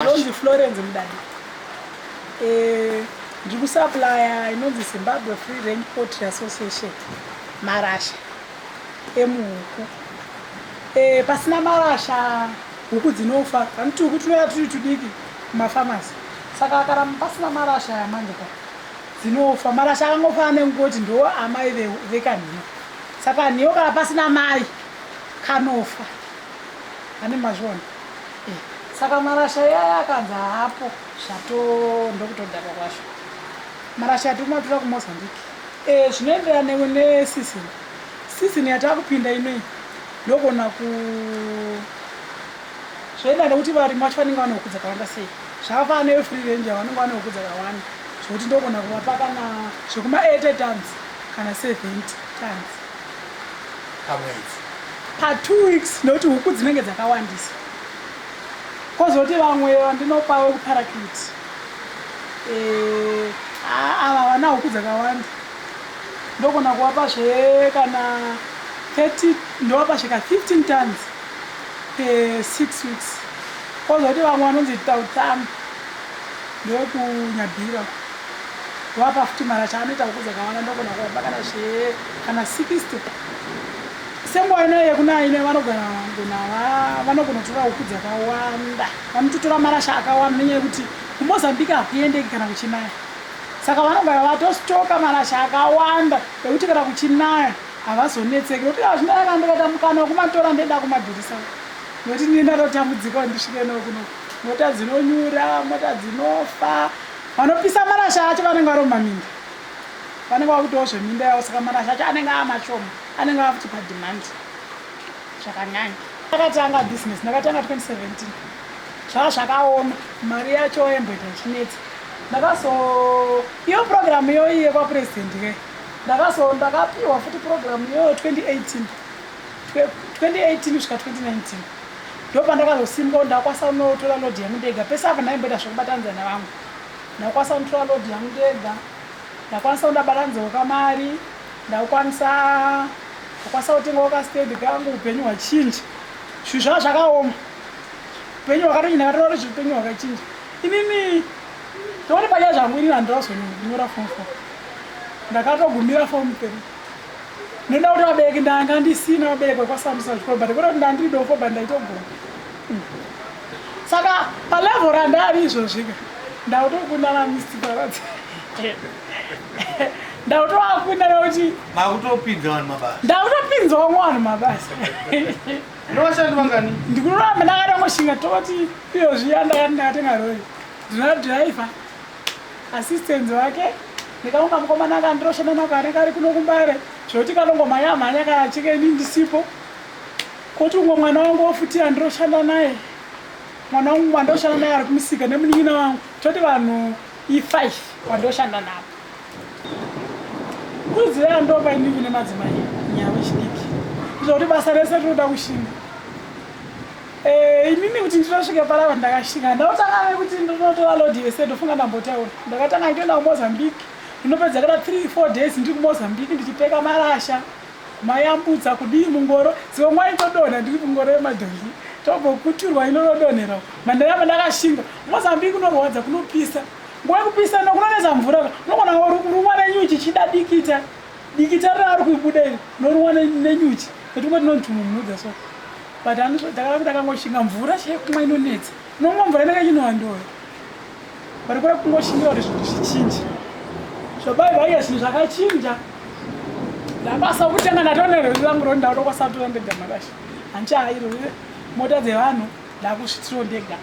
Ndinonzi Florence Mudadi. Ndiri kusupplya inonzi Zimbabwe Free Range Poultry Association marasha emuhuku. Pasina marasha huku dzinofa. Vanoti huku tinouya turi tudiki kumafamasi. Saka kana pasina marasha aya manje ka dzinofa. Marasha akangofanana nekungoti ndo amai vekanhiyo. Saka nhiyo kana pasina mai kanofa. Ane mazviona? Saka marasha iyaya akanzi haapo zvato ndokutodhakwa kwacho. Marasha atiri kumatora kuMozambique. Zvinoenderana neseason. Season yatakupinda inoyi ndogona ku zvoenda nekuti varimi vacho vanenge vane huku dzakawanda sei. Zvakafanana neve free range vanenge vane huku dzakawanda zvekuti ndogona kuvapa kana zvekuma 80 tons kana 70 tons pamwedzi. Pa 2 weeks nekuti huku dzinenge dzakawandisa. Kozoti vamwe vandinopa vekuParaclete ava havana huku dzakawanda ndogona kuvapa zve kana 30 ndovapa zve ka 15 tons per 6 weeks. Kozoti vamwe vanonzi Tautsami ndevekuNyabira ndovapa futi marasha anoita huku dzakawanda ndogona kuvapa kana zve kana 60. Senguva ino yekunaya ino vanogona vanogona kutora huku dzakawanda, vanototora marasha akawanda nenyaya yekuti kuMozambique hakuendeki kana kuchinaya. Saka vanogara vatostoka marasha akawanda ekuti kana kuchinaya havazonetseki nekuti kana kuchinaya kana ndikaita mukana wekumatora ndeda kumadhurisa nekuti ndini ndatotambudzika kuti ndisvike nokuno. Mota dzinonyura, mota dzinofa, vanopisa marasha acho vanenge vari mumaminda. Vanenge vakuitawo zveminda yavo saka marasha acho anenge amashoma, anenge afuti pademand zvakanyanya. Ndakatanga business ndakatanga 2017 zvava zvakaoma, mari yacho yaimboita ichinetsa. Ndakazo iyo program iyoyi yekwapresident ke ndakazo ndakapiwa futi program iyoyo 2018 2018 kusvika 2019 ndopandakazosimuka ndakwanisa kunotora load yangu ndega. Pese apa ndaimboita zvekubatanidza nevamwe, ndakwanisa kunotora load yangu ndega. Ndakwanisa kundabatanidzawo kamari, ndakwanisa ndakwanisa kutengawo kastand kangu, upenyu hwachinja. Zvinhu zvava zvakaoma, upenyu hwakatochinja, ndakatoona kuti upenyu hwakachinja. Inini ndikuti panyaya zvangu inini handina kuzonyora form 4, ndakatogumira form 3. Ndinoda kuti vabereki ndanga ndisina vabereki vakwasambisa chikoro, but kwete kuti ndandiri dofo, but ndaitogona. Saka palevel randari izvozvi ka ndakutokunda naMr Paradza, ndakutovakunda nekuti makutopinza vanhu mabasa, ndakutopinza vamwe vanhu mabasa. Ndovashandi vangani? Ndikuramba ndakatongoshinga toti izvozvi yandakati ndakatenga rori, ndina driver, assistant wake, ndikaunga mukomana akandiroshanda nako anenge ari kuno kuMbare zvekuti kanongomhanya mhanya kana achinge ini ndisipo. Koti umwe mwana wangu wofuti andiroshanda naye, mwana wangu wandoshanda naye ari kumusika nemunin'ina wangu, toti vanhu i5 wandoshanda navo. Kurudziro yandopa inini kune madzimai nyaya wechidiki zvokuti basa rese rinoda kushinga. Inini kuti ndinosvika parava ndakashinga, ndakutanga nekuti ndinotora load yese, ndofunga ndambotaura. Ndakatanga nditoenda kuMozambique, ndinopedza kana 3-4 days ndiri kuMozambique ndichipeka marasha, mayambutsa kudii mungoro, dzimwe nguva ndotodonha ndiri mungoro yemadhongi, tombokuturwa inonodonhera. Mandaramba ndakashinga. Mozambique kunorwadza, kunopisa. Nguva yekupisa no kunonetsa mvura, unogona kurumwa nenyuchi chida dikita dikita rari kubuda iri, unorumwa nenyuchi netumwe tinonzi tumumhudza so, but ndakaramba ndakangoshinga. Mvura chekumwa inonetsa, unomwa mvura inenge ichinowandora, but kuri kungoshingira kuti zvinhu zvichinje. Zvabai zvinhu zvakachinja, ndakwanisa kutenga, ndatone rori rangu rori, ndakutokwanisa kutora ndega marasha, handichahairi mota dzevanhu, ndakusvitirawo ndega.